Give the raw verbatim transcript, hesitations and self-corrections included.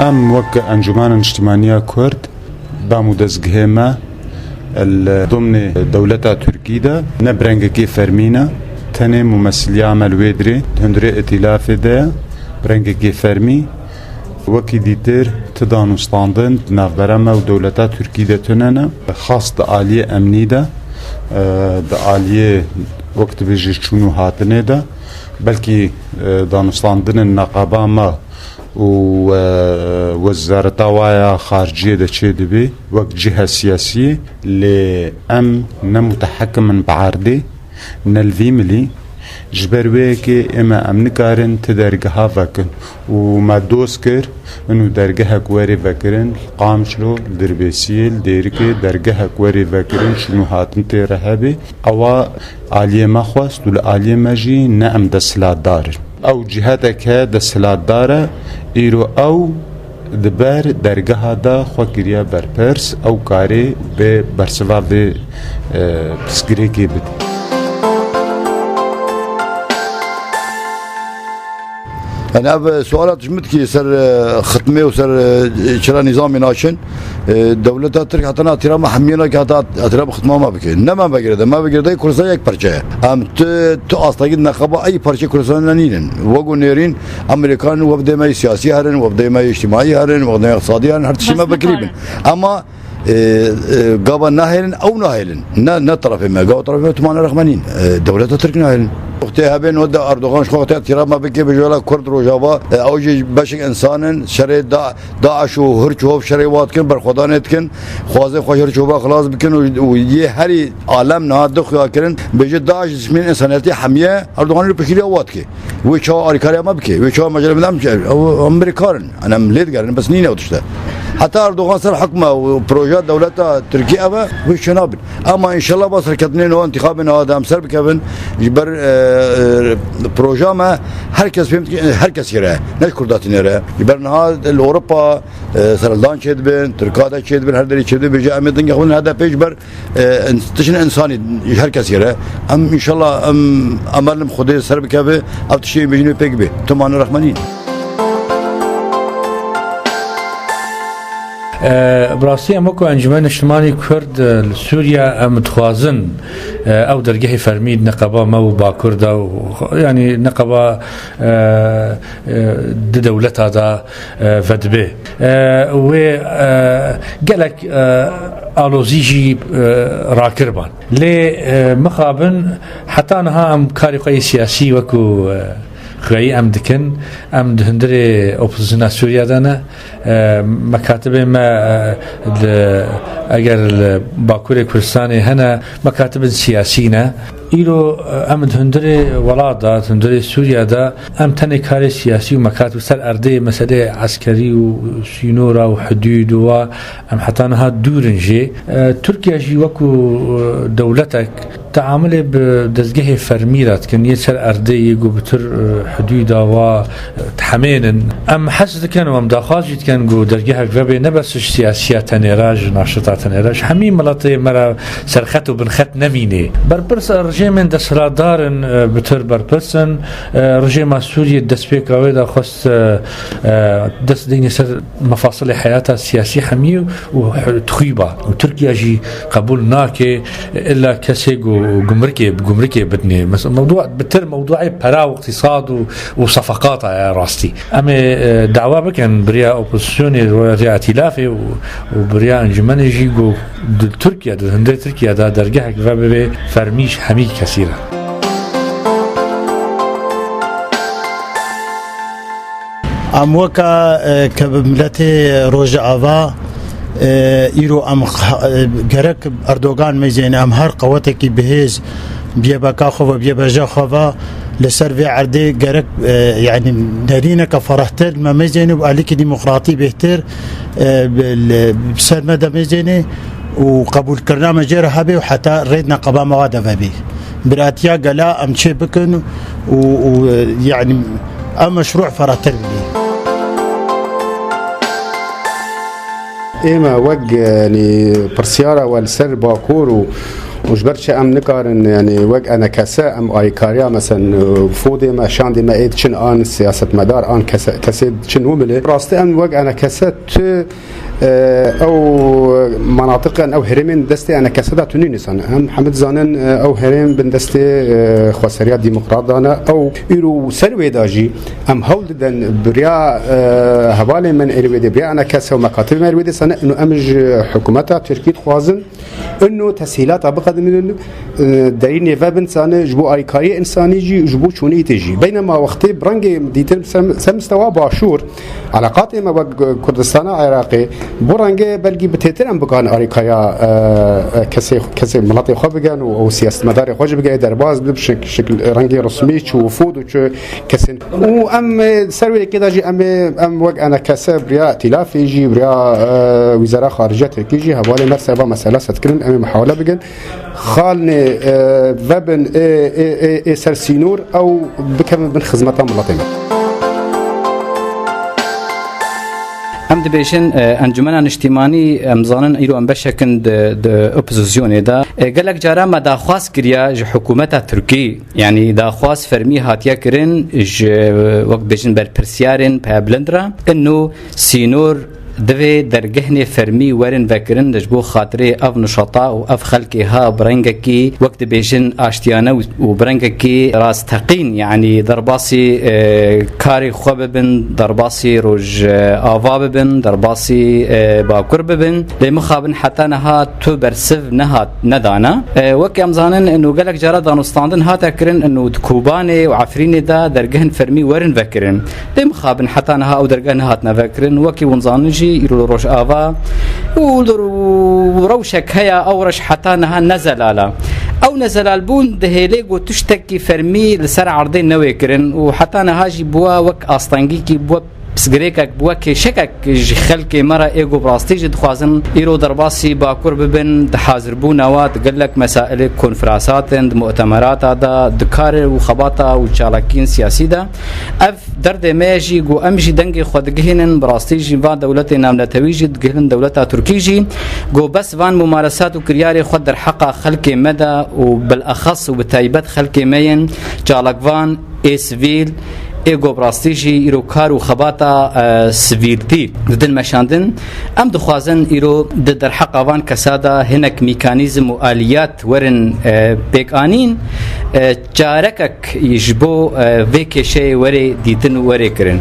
Em wek Encûmena Niştimaniya Kurd, bam û dezgehê me li domnê dewleta Tirkî de ne bi rengekê fermî ne, tenê mumesiliya me li wê dirê, di hundirê îtîlafê de ye, bi rengekê fermî. Wekî dîtir ti danûstandin di navbera me û dewleta Tirkî de tune ne. Xas di aliyê emnî de, e, di aliyê wek dibêjî çûn û hatinê de, belkî, e, danûstandinên neqeba me û, e, wezareta wa ya xariciyê de çêdibê wek ciha siyasiyê, lê em ne mutehekim in bi erdê, ne li vî milî. Ji ber wê yekê ême em nikarin ti dergeha vekin û me doz kir, inu dergehek werê vekirin, li Qamişlo, li Dirbêsiyê, li Dêrikê dergehek werê vekirin, çûn û hatin tê re hebê. Ewa aliyê me xwest û li aliyê me jî ne em desthilatdar in. Ew cihetek he desthilatdar e, îro ew di ber dergeha de xwe kiriye berpirs, ew karê bê bersiva vê, e, pirsgirêkê bide. Yani ev suala tu ji min dikî ser, e, xitmê û ser, e, çira nîzamê naçin. E, dewleta Tirk heta na tîra me hemiyê nake, heta tîra me xitma me bike. Ne me vegire de, me vegire de Kurdistan yek parçe ye. Em tu, tu astagî neqeba ey parçe Kurdistan ne nînin. Wek û nêrîn Amerîkan wek dê me yê siyasî herin, wek dê me yê îctimaî herin, wek dê me yê iqtisadî herin, her tiştê me bikirî bin. Ama, e, e, gava nahêlin, ew nahêlin. Ne, ne tarafê me, gava tarafê me tu mane rexmenîn. E, dewleta Tirk nahêlin. Wextê hebên wextê Erdogan ji xwe wextê tîra me bike, bêje wela Kurd Rojava, e, ew jî beşek însan in, şerê da, DAIŞ û hirç û hov şerê wa dikin, berxwedanê dikin, xwazê xwe ji hirç û hova xilas bikin û, û yê herî alem niha di xuya kirin, bêje DAIŞ dijminên însaniyetê hemiye, Erdogan li piştgiriya wa dike. Wê çawa alîkariya me bike, wê çawa mecele me bike, ew em birêkar in. Em lê digerin, bes nîne ew tişte. Heta Erdogan ser hukma û projeya dewleta Tirkî ev e, wê çênabin. Ama înşallah ba serketinên wan întîxabên ava de em ser bikevin, ji ber, e, e, proja me her kes fêm dike, her kesî re, ne ji Kurda tenê re. Ji ber niha li Ewropa, e, serhildan çêdibin, Tirka de çêdibin, her derê çêdibin, bêje em ê dengê xwe bidin H D P ji ber, e, ins-, tiştin însanî ji her kesî re. Em înşallah em emel im Xwedê ser bikeve, ev tiştê bêjin wê pêk bê. Tu mane rexmenîn. E, bi rastî em wekî Encûmena Niştimanî Kurd, e, li Sûriye em dixwazin, e, ew dergehê fermî di neqeba me û Bakur de û, yanî neqeba, e, e, di dewleta de, e, vedibe. E, wê, e, gelek, e, alozî jî, e, rakirban. Lê, e, mixabin heta niha em karê xwe yê siyasî wekî, e, Xweyî em dikin, em di hundirê opozisyona Sûriye de ne. E, mekatibê me, e, li, eger li Bakurê Kurdistanê hene, mekatibên siyasî ne. Îro, e, em di hundirê welat de, di hundirê Sûriye de, em tenê karê siyasî û mekatib ser erdê meseleyê eskerî û sînora û hidûd û wa, em heta niha dûr in jê. E, Tirkiye jî wekû, e, dewletek, teamulê bi dezgehê fermî re dikin, yê ser erdê yê ku bi tir, e, hidûda wa, e, dihemênin. Em hez dikin û em daxwaz jî dikin ku dergehek vebe ne bes ji siyasiya tenê re, ji naşreta tenê re, ji hemî miletê me re serxet û binxet nemînê. Berpirs rejêmên desthilatdar in, e, bi tir berpirs in. E, rejêma Sûriyê destpêka wê de xwest, e, e, dest deyne ser mefasilê heyata siyasî hemî û dixuîba. Û Tirkiye jî qebûl nake illa kesê ku gumrikê, gumrikê bidinê. Mes-, mewdû, bi tir mewdûê pera û îqtîsad û, û sefeqata ye rastî. Em ê, e, dawa bikin bi riya opozisyonê, bi riya îtîlafê û, û bi riya encûmenê jî ku di Tirkiye, di hundirê Tirkiye de dergehek ve bibe fermî ji hemî kesî re. Em weke, e, ke bi miletê Rojava, e, îro em xa-, e, gerek Erdogan meyzêne, em her qewetekî bihêz biyê beka xwe ve, biyê beja xwe ve li ser vê erdê gerek, e, yanî nerîneke ferehtir me meyzêne û alîkî demokratî bêhtir, e, bi, li, bi ser me de meyzêne û qebûlkirina me jê re hebe û heta rêd neqeba me wa de vebî. Biratiya gela em çê bikin û, û, e, yanî ev meşrû ferahtir bibî. Ême wek, e, yanî pirsyara we li ser Bakur û, Û ji ber çi em nikarin, yani wek enekese, em alîkariya, mesen, fodê me, şandê me ê diçin an siyasetmedar, an kese-, kesê diçin wimilê. Rastî em wek enekese tu, e, ew manatiqên, ew herêmên destê enekese de tu nînisan. Em hemî dizanin, e, ew herêm bin destê, e, xweseriya demokrat de ne. Ew îro ser wê de jî em hewl didin biriya, e, hevalên min ên wê dê, biriya enekese û mekatibê me ên wê dê sene, û em ji hikûmeta Tirkî dixwazin ino tesîlata biqedimînin, e, derînê ve bin sane ji bo alîkariyê însanî jî û ji bo çûnîtê jî. Beynema wextê bi rengê dîtin ser, ser mistewa başûr, eleqatê me wek Kurdistana Iraqê, bo rengê belkî bi têtir em bikarin alîkariya, e, e, kesê, kesê miletê xwe bikin û, û siyasetmedarê xwe jî bikin, derbas bi şek-, şekil rengê resmî çû fûd û çû kesên. Û em, e, ser wê yekê de jî em ê, em wek enekese biriya îtîlafê jî, biriya, e, Wîzara Xarice Tirkî jî hevalê me ser va mesela setkirin, em ê muhawele bikin. Xalnê, e, vebin ê, ê, ê, ê ser sînor, ew bikevin bin xizmeta miletê me. Em dibêjin, e, Encumena Niştîmanî, em zanin îro em beşek in di, di opozisyonê de. E, gelek cara me daxwaz kiriya ji hikûmeta Tirkî, yanî daxwaz fermî hatiye kirin ji, wek dibêjin, berpirsiyarên payebilind re. Ino sînor divê dergehnê fermî werin vekirin, ji bo xatirê ev nişata û ev xelkê ha bi rengekî, wek dibêjin, aştiyane û, û bi rengekî rasteqîn, yanî derbasî, e, karê xwe bibin, derbasî roj, e, ava bibin, derbasî, e, bakur bibin. Lê mixabin heta niha tu bersiv nehat, nedana. E, wek em zanin, ino gelek cara danûstandin hate kirin, ino di Kobanê û Efrînê de dergehên fermî werin vekirin. Lê mixabin heta niha ew dergeh nehatine vekirin. Wekî hûn zanin jî îro li Rojava û li rewşek heye, ew reş heta niha ne zelal e. Ew nezelalbûn dihêle ku tiştekî fermî li ser erdê newê kirin û heta niha jî bûye wek astengîkî, bûye pirsgirêkek, bûye kêşekek ji xelkê me re, ê ku bi rastî jî dixwazin îro derbasî Bakur bibin, di hazirbûna we di gelek mesailê, konferansatên, di mutemerata de, di karê û xebata û çalakiyên siyasî de. Ev derdê me ye jî ku em jî dengê xwe digihînin, bi rastî jî van dewletê navnetewî jî digihînin, dewleta Tirkî jî, ku bes van mumaresat û kiryarê xwe derheqa xelkê me de û bilexas û bi taybet xelkê me yên çalakvan ê sivîl, ê ku bi rastî jî îro kar û xebata, e, sivîltî didin meşandin. Em dixwazin îro di derheqa van kesa de hinek mekanîzm û aliyat werin, e, pêkanîn, e, çarekek ji bo, e, vê kêşeyê were dîtin û were kirin.